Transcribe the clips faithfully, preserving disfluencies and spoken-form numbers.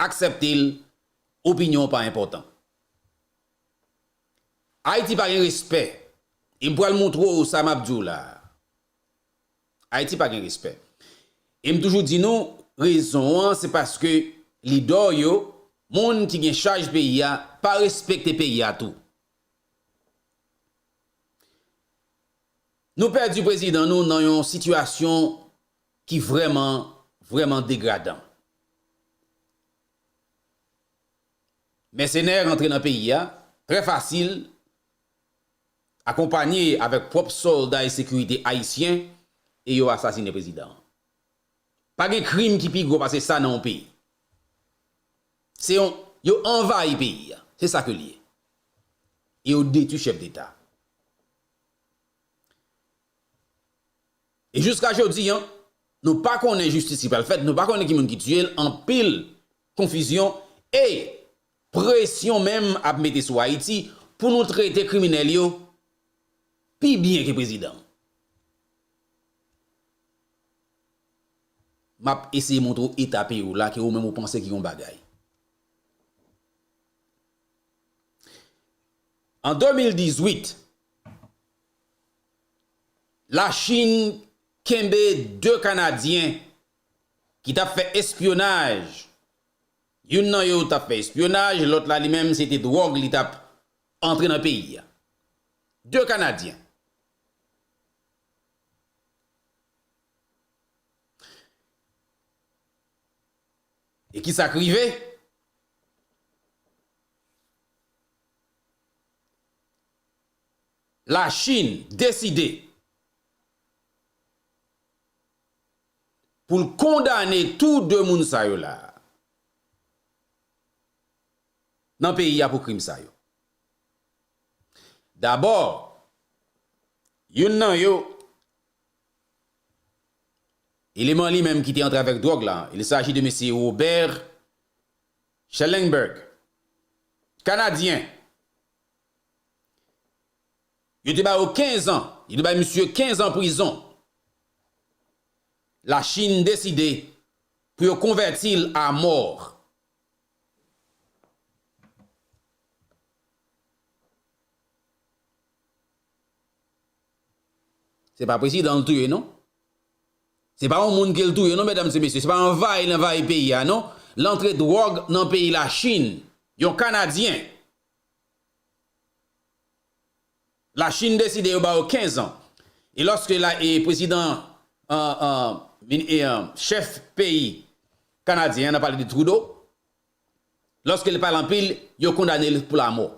aksepte l, opinyon w pa enpòtan. Ayiti pa gen respè. E m pral montre w sa m ap di w la a. Ayiti pa gen respè. E m toujou di nou, rezon an, se paske lidè yo, moun ki gen chaj peyi a, pa respekte peyi a tou. Nou pèdi prezidan nou nan yon sitiyasyon ki vrèman, vrèman degradan. Mèsenè rantre nan peyi a, trè fasil, akonpanye avèk pwòp sòlda e sekirite ayisyen, e yo asasine prezidan an. Pa gen krim ki pi gwo pase sa nan yon peyi. Se yon, yo anvayi peyi a. Se sa ke l ye. E yo detwi chèf deta. E jiska jodi an, nou pa konnen jistis ki pral fèt, nou pa konnen ki moun ki tiye l, anpil konfizyon e presyon menm ap mete sou Ayiti pou nou trete kriminèl yo pi byen ke prezidan. M ap eseye montre w eta peyi w la ke ou menm ou panse ki yon bagay. An de mil dizuit, Lachin kenbe de Kanadyen ki t ap fè espyonaj. Youn nan yo t ap fè espyonaj, lòt la li menm se te dwòg li t ap antre nan peyi a. De Kanadyen. E ki sa k rive? Lachin deside pou l kondane tou de moun sa yo la nan peyi a pou krim sa yo. Dabò, youn nan yo, eleman li menm ki te antre avèk dwòg la, il s'agit de mesye Robert Schellenberg, Kanadyen. Yo te ba yo kenz an, yo te bay misye kenz an prizon. Lachin deside pou yo konvèti l a mò. Se pa prezidan l touye, non. Se pa yon moun ke l touye, non, medam e mesye. Se pa anvayi l anvayi peyi a, non. L antre dwòg nan peyi Lachin. Yon Kanadyen. Lachin deside yo ba yo kenz an. E lòske la, e prezidan, an, an, min-, e, an, chèf peyi kanadyen an, n ap pale de Trudeau, lòske li pale anpil, yo kondane l pou lamò.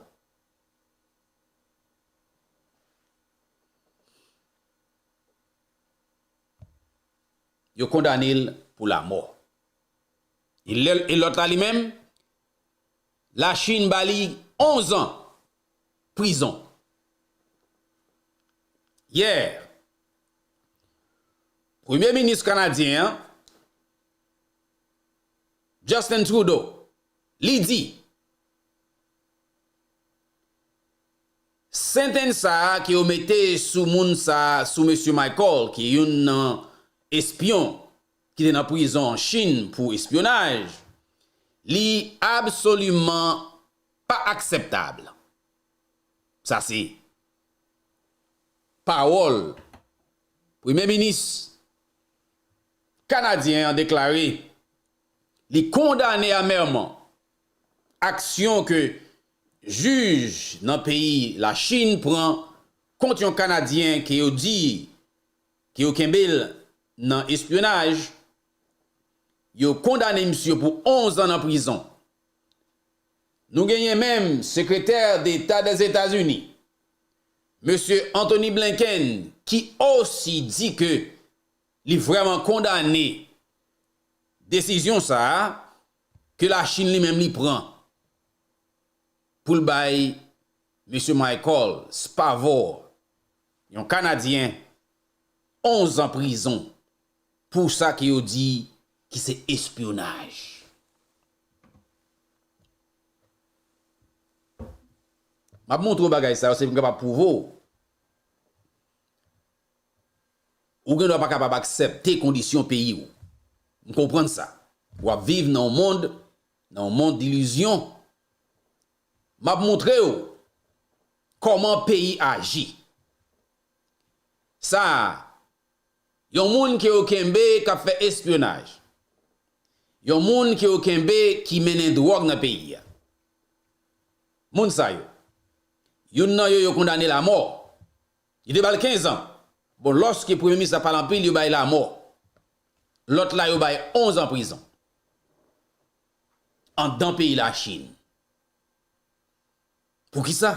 Yo kondane l pou lamò. E lè, e lòt la li menm, Lachin ba li onz an prizon. Yè, premye minis kanadyen an, Justin Trudeau, li di, santèn sa a ke yo mete sou moun sa a, sou mesye Michael, ki youn nan espyon ki te nan prizon an Chin pou espyonaj, li absoliman pa akseptab. Sa se pawòl premye minis kanadyen an deklare. Li kondane amèman aksyon ke jij nan peyi Lachin pran kont yon Kanadyen ke yo di ke yo kenbe l nan espyonaj. Yo kondane misye pou onz an nan prizon. Nou genyen menm Sekretè Deta dèzetazini, mesye Antony Blinken, ki osi di ke li vrèman kondane desizyon sa a ke Lachin li menm li pran pou l bay mesye Michael Spavor, yon Kanadyen, onz an prizon pou sa ke yo di ki se espyonaj. M ap montre w bagay sa yo, se pou m kapab pwouve w. Ou gen dwa pa kapab aksepte kondisyon peyi w. M konprann sa. W ap viv nan yon mond nan yon mond ilizyon. M ap montre w kòman peyi aji. Sa a, yon moun ke yo kenbe k ap fè espyonaj. Yon moun ke yo kenbe ki mennen dwòg nan peyi a. Moun sa yo, youn nan yo, yo kondane l amò. Li te ba l kenz an. Bon, lòske premye minis la pale anpil, yo ba l amò. Lòt la, yo ba l onz an prizon. Anndan peyi Lachin. Poukisa?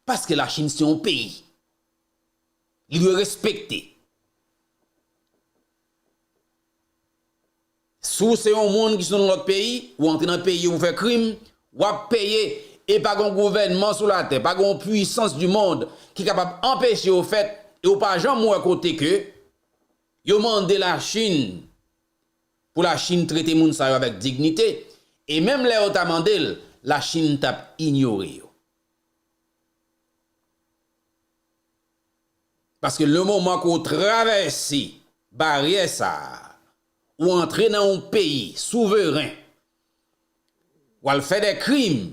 Paske Lachin se yon peyi. Li dwe respekte. Si w se yon moun ki sou yon lòt peyi, ou antre nan peyi ou fè krim, w ap peye. E pa gen yon gouvènman sou latè, pa gen yon pwisans di mond ki kapab anpeche yo fèt, e ou pa janm wè kote ke yo mande Lachin pou Lachin trete moun sa yo avèk dignite, e menm lè yo ta mande l, Lachin t ap inyore yo. Paske le moman ke w travèse baryè sa a, ou antre nan yon peyi souveren, w al fè de krim,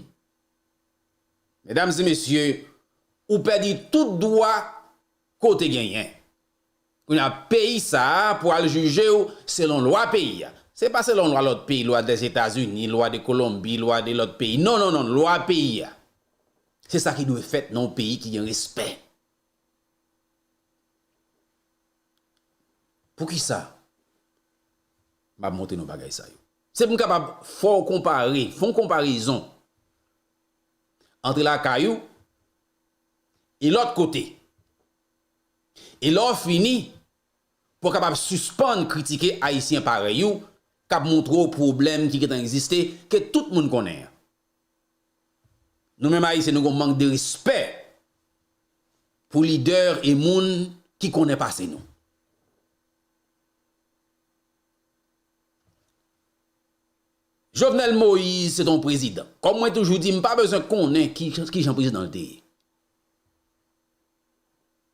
medam e mesye, ou pèdi tout dwa ke w te genyen. Kounye a, peyi sa a pou al jije w selon lwa peyi a. Se pa selon lwa lòt peyi, lwa Dèzetazini, lwa de Kolonbi, lwa de lòt peyi. Non, non, non, lwa peyi a. Se sa ki dwe fèt nan yon peyi ki gen respè. Poukisa m ap montre nou bagay sa yo? Se pou m kapab fè w konpare, fè yon konparezon ant lakay ou e lòt kote. E lè w fini, pou w kapab sispann kritike Ayisyen parèy ou k ap montre w pwoblèm ki gentan egziste, ke tout moun konnen an. Nou menm Ayisyen, nou gen yon mank de respè pou lidè e moun ki konnen pase nou. Jovenel Moïse se t on prezidan. Kòm mwen toujou di, m pa bezwen konnen ki, ki jan prezidan l te ye.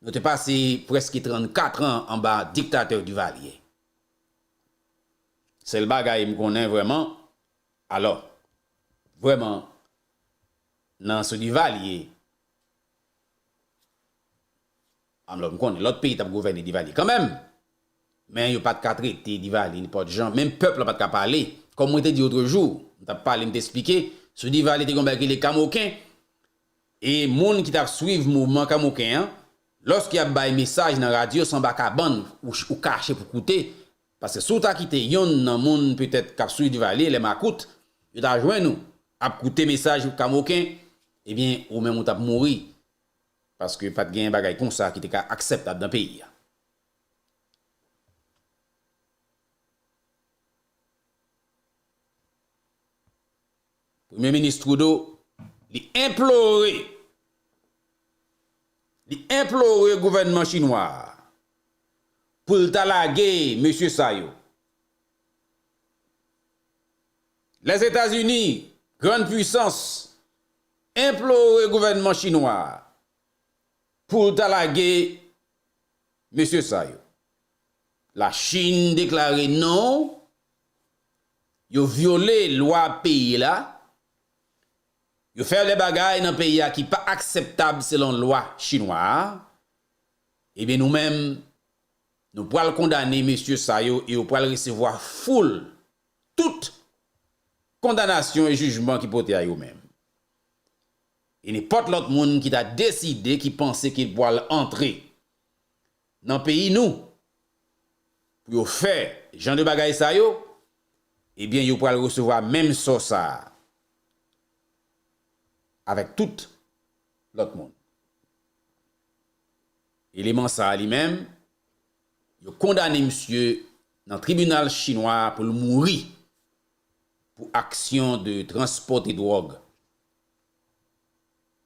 Nou te pase prèske trannkat an anba diktatè Duvalier. Sèl bagay m konnen vrèman, alò, vrèman, nan sou Duvalier, alò, m konnen lòt peyi t ap gouvène Duvalier kanmenm, men yo pa t ka trete Duvalier nenpòt jan, menm pèp la pa t ka pale. Kòm mwen te di otrejou, m t ap pale, m te esplike, sou Duvalier te gen yon bagay ki rele Kamoken, e moun ki t ap swiv mouvman Kamoken an, lòske y ap bay mesaj nan radyo, se anba kabann ou, ou kache pou koute, paske si w ta kite yonn nan moun petèt k ap swiv Duvalier, lè makout, yo ta jwenn ou, ap koute mesaj Kamoken, ebyen, ou menm ou t ap mouri, paske pa t gen bagay konsa ki te ka akseptab nan peyi a. Premye Minis Trudeau, li enplore, li enplore gouvènman chinwa a pou l ta lage mesye sa yo. Lèzetazini, grann pwisans, enplore gouvènman chinwa a pou l ta lage mesye sa yo. Lachin deklare non, yo vyole lwa peyi la, yo fè de bagay nan peyi a ki pa akseptab selon lwa chinwa a, ebyen nou menm, nou pral kondane mesye sa yo e yo pral resevwa foul tout kondanasyon e jijman ki pote a yo menm. E nenpòt lòt moun ki ta deside, ki panse ke l pral antre nan peyi nou pou yo fè jan de bagay sa yo, ebyen, yo pral resevwa menm sò sa a avèk tout lòt moun. Eleman sa a li menm, yo kondane misye nan tribinal chinwa pou l mouri pou aksyon de transpòte dwòg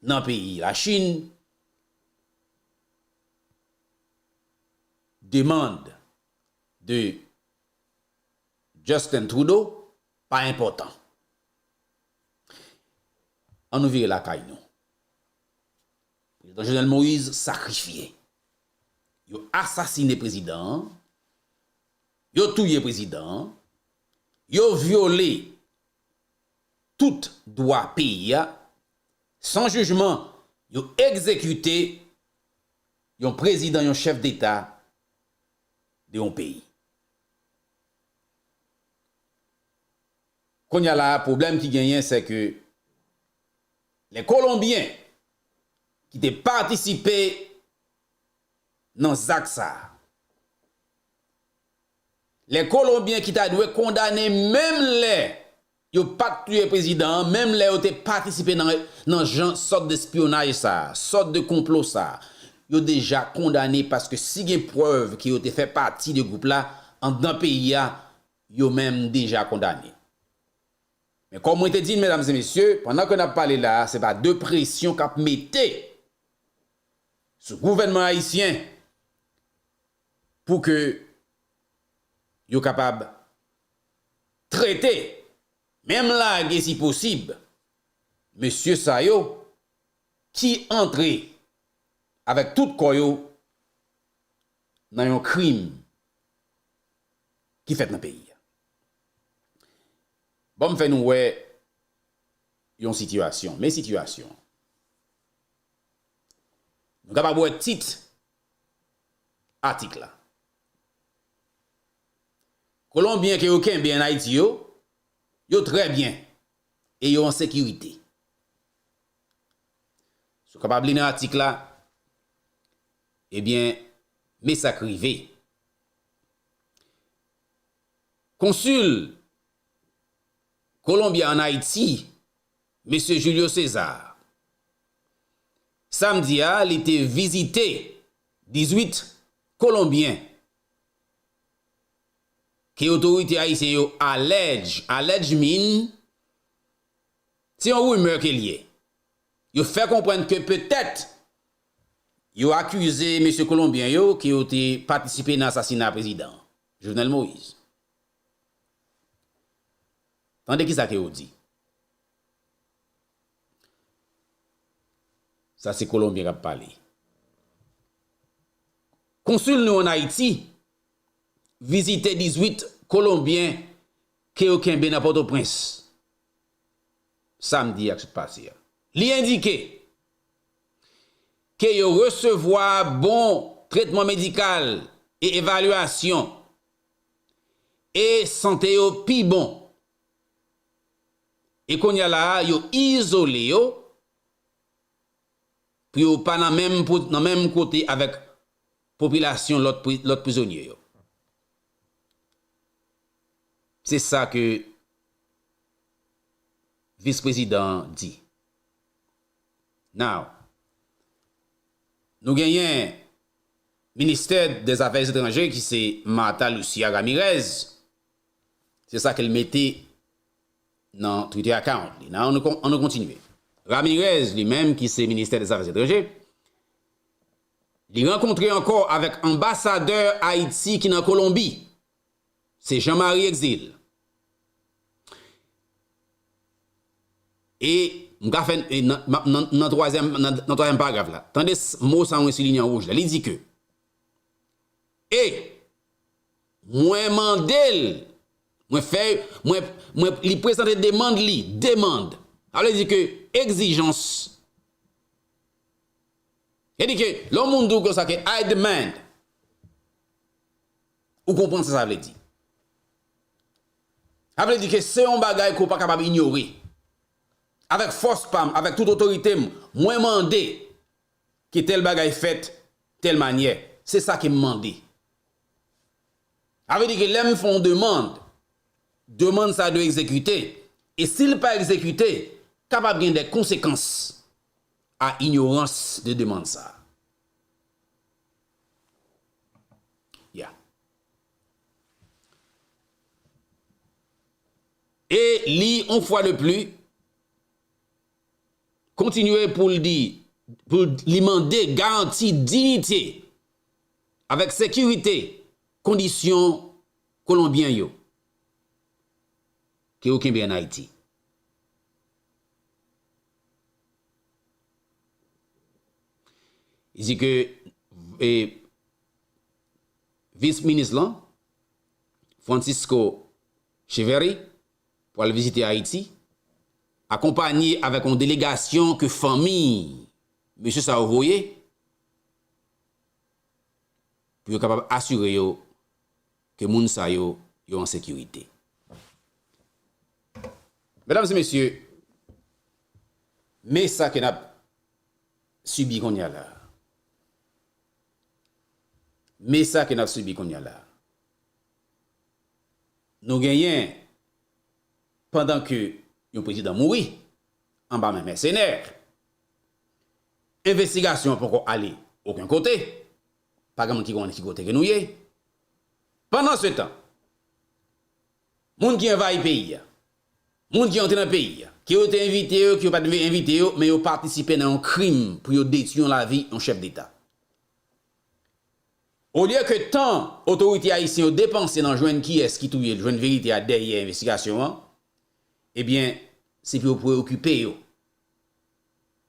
nan peyi Lachin. Demann de Justin Trudeau pa enpòtan. An nou vire lakay nou. Prezidan Jovenel Moïse sakrifye. Yo asasine prezidan an. Yo touye prezidan an. Yo vyole tout dwa peyi a, san jijman, yo egzekite yon prezidan, yon chèf deta de yon peyi. Kounye a la, pwoblèm ki genyen, se ke lè Kolonbyen ki te patisipe nan zak sa a, lè Kolonbyen ki ta dwe kondane menm lè yo pa t touye prezidan an, menm lè yo te patisipe nan, nan jan sòt de espyonaj sa a, sòt de konplo sa a, yo deja kondane paske si gen prèv ke yo te fè pati de gwoup la anndan peyi a, yo menm deja kondane. Men kòm mwen te di l, medam e mesye, pandan ke n ap pale la a, se pa de presyon k ap mete sou gouvènman ayisyen pou ke yo kapab trete, menm lage si posib, mesye sa yo ki antre avèk tout kò yo nan yon krim ki fèt nan peyi a. Ban m fè nou wè yon sitiyasyon. Men sitiyasyon. Nou kapab wè tit atik la. Kolonbyen ke yo kenbe ann Ayiti yo, yo trè byen e yo an sekirite. Si w kapab li nan atik la, ebyen, men sa k rive. Konsil Kolonbyen ann Ayiti, mesye Julio César, samdi a, li te vizite dizuit Kolonbyen ke otorite ayisyen yo allege, allege mean, se yon rimè ke l ye. Yo fè konprann ke petèt yo akize mesye Kolonbyen yo ke yo te patisipe nan asasina prezidan Jovenel Moïse. Tande kisa ke yo di. Sa se Kolonbyen k ap pale. Konsil nou ann Ayiti vizite dizuit Kolonbyen ke yo kenbe nan Pòtoprens samdi a k sot pase a. Li endike ke yo resevwa bon tretman medikal e evalyasyon e sante yo pi bon. E kounye a la a, yo izole yo pou yo pa nan menm po-, nan menm kote avèk popilasyon lòt pri-, lòt prizonye yo. Se sa ke vis prezidan an di. Now, nou genyen Ministè dè Zafè Etranjè ki se Martha Lucía Ramirez. Se sa ke l mete nan Twitter account li. Now, ann nou kon-, ann nou kontinye. Ramirez, li menm, ki se Ministè dè Zafè Etranjè, li rankontre ankò avèk anbasadè Ayiti ki nan Kolonbi. Se Jean Marie Exil. E m ka fè, e nan, nan, nan, nan twazyèm, nan, nan twazyèm paragraf la. Tande s-, mo sa mwen silinye an wouj la. Li di ke, e mwen mande l, mwen fè, mwen, mwen, li prezante demann li, demann. Sa vle di ke egzijans. E di ke, lè yon moun di w konsa ke I demand, ou konprann sa sa vle di. Sa vle di ke se yon bagay ke w pa kapab inyore. Avèk fòs pa m, avèk tout otorite m, mwen mande ke tèl bagay fèt tèl manyè. Se sa ke m mande. Sa vle di ke lè m fè yon demann, demann sa dwe egzekite. E si l pa egzekite, kapab gen de konsekans a inyorans de demann sa. Ya. E li, yon fwa de pli, kontinye pou l di, pou li mande garanti diyite avèk sekirite kondisyon Kolonbyen yo ke yo kenbe ann Ayiti. Li di ke, e, vis minis lan, Francisco Cheveri, pral vizite Ayiti. akonpaye avèk yon delegasyon ke fanmi mesye sa yo voye, pou yo kapab asire yo ke moun sa yo, yo an sekirite. Medam e mesye, men sa ke n ap sibi kounye a la. Men sa ke n ap sibi kounye a la. Nou genyen, pandan ke yon prezidan mouri anba men mèsenè, envestigasyon an poko ale okenn kote, pa gen moun ki konnen ki kote ke nou ye. Pandan se tan, moun ki anvayi peyi a, moun ki antre nan peyi a, ke yo te envite yo, ke yo pa t envite yo, men yo patisipe nan yon krim pou yo detwi yon lavi yon chèf deta. Olye ke tan otorite ayisyen yo depanse nan jwenn kiyès ki touye l, jwenn verite a dèyè envestigasyon an, ebyen, se pou yo preyokipe yo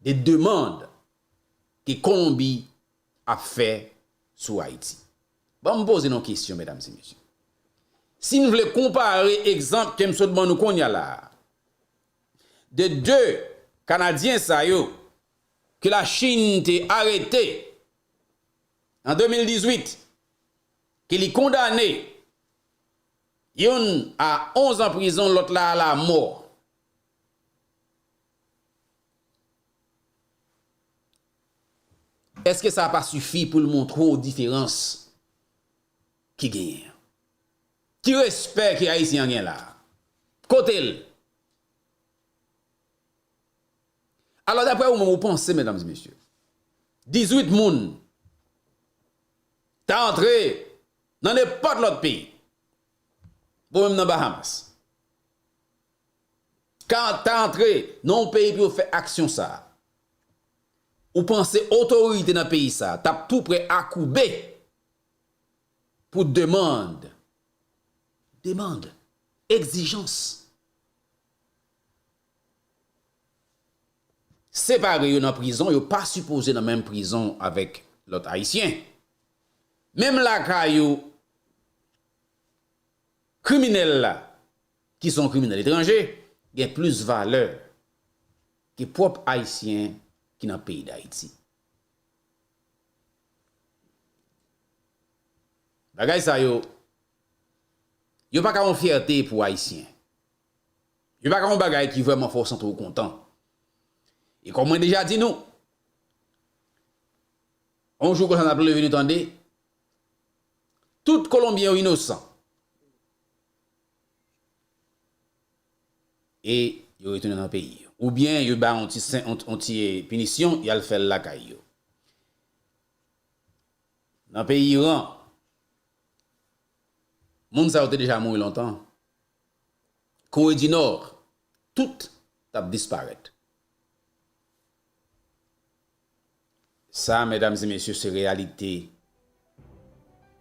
de demann ke Kolonbi ap fè sou Ayiti. Ban m poze nou kesyon, medam e mesye. Si n vle konpare egzanp ke m sot ban nou kounye a la a, de de Kanadyen sa yo ke Lachin te arete an de mil dizuit, ke li kondane, youn a onz an prizon, lòt la a lamò. Èske sa pa sifi pou l montre w diferans ki genyen an? Ki respè ke Ayisyen an gen la a? Kote l? Alò, daprè ou menm, ou panse, medam e mesye, dizuit moun ta antre nan nenpòt lòt peyi, bon, menm nan Bahamas, ka, ta antre nan yon peyi pou yo fè aksyon sa a, ou panse otorite nan peyi sa a t ap tou prè akoube pou demann, demann, egzijans, separe yo nan prizon, yo pa sipoze nan menm prizon avèk lòt Ayisyen. Menm lakay ou, kriminèl la, ki se yon kriminèl etranje, gen plis valè ke pwòp Ayisyen ki nan peyi Dayiti. Bagay sa yo, yo pa ka yon fyète pou Ayisyen. Yo pa ka yon bagay ki vrèman fè w santi w kontan. E kòm mwen deja di nou, yon jou konsa n ap leve nou tande, tout Kolonbyen yo inosan. E yo retounen nan peyi yo. Oubyen yo bay yon ti sen-, yon, yon ti pinisyon, y al fè l lakay yo. Nan peyi Iran, moun sa yo te deja mouri lontan. Kore di Nò, tout t ap disparèt. Sa, medam e mesye, se reyalite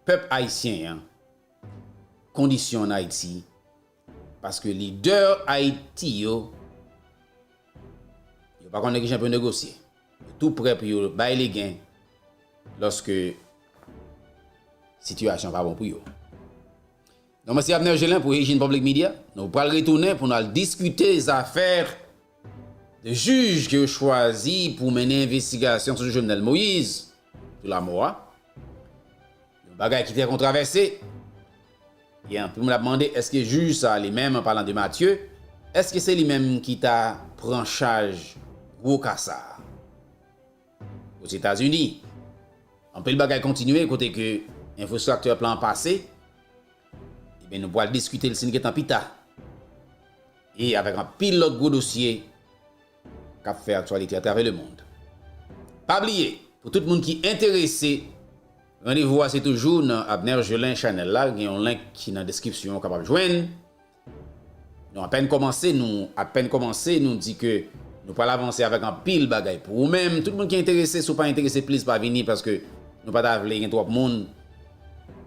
pèp ayisyen an, kondisyon ann Ayiti, paske lidè Ayiti yo, yo pa konnen kijan pou yo negosye. Yo tou prè pou yo bay legen lòske sitiyasyon pa bon pou yo. Non, mwen se Abner Gelin pou Haitian Public Media. Nou pral retounen pou n al diskite zafè de jij ke yo chwazi pou mennen envestigasyon sou Jovenel Moïse, sou lamò a. Yon bagay ki trè kontwovèse. E anpil moun ap mande, èske jij sa a li menm, an palan de Mathieu, èske se li menm ki ta pran chaj gwo ka sa a? Ozetazini, anpil bagay kontinye kote ke enfrastriktè plan pase, ebyen, nou pral diskite l si n gen tan pita. E avèk anpil lòt gwo dosye k ap fè aktyalite atravè lemonn. Pa bliye, pou tout moun ki enterese, randevou a se toujou nan Abner Gelin Channel la, gen yon link ki nan deskripsyon ou kapab jwenn. Nou apèn kòmanse, nou apèn kòmanse, nou di ke nou pral avanse avèk anpil bagay pou ou menm. Tout moun ki enterese, si w pa enterese, please pa vini paske nou pa ta vle gen twòp moun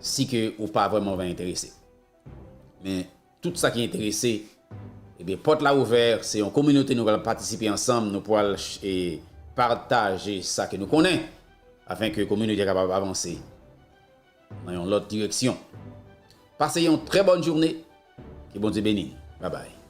si ke ou pa vrèman enterese. Men tout sa ki enterese, ebyen, pòt la ouvè, se yon kominote nou pral patisipe ansanm, nou pral ch-, e, pataje sa ke nou konnen, afin ke kominote a kapab avanse nan yon lòt direksyon. Pase yon trè bòn jounen, ke Bondye beni n. Babay.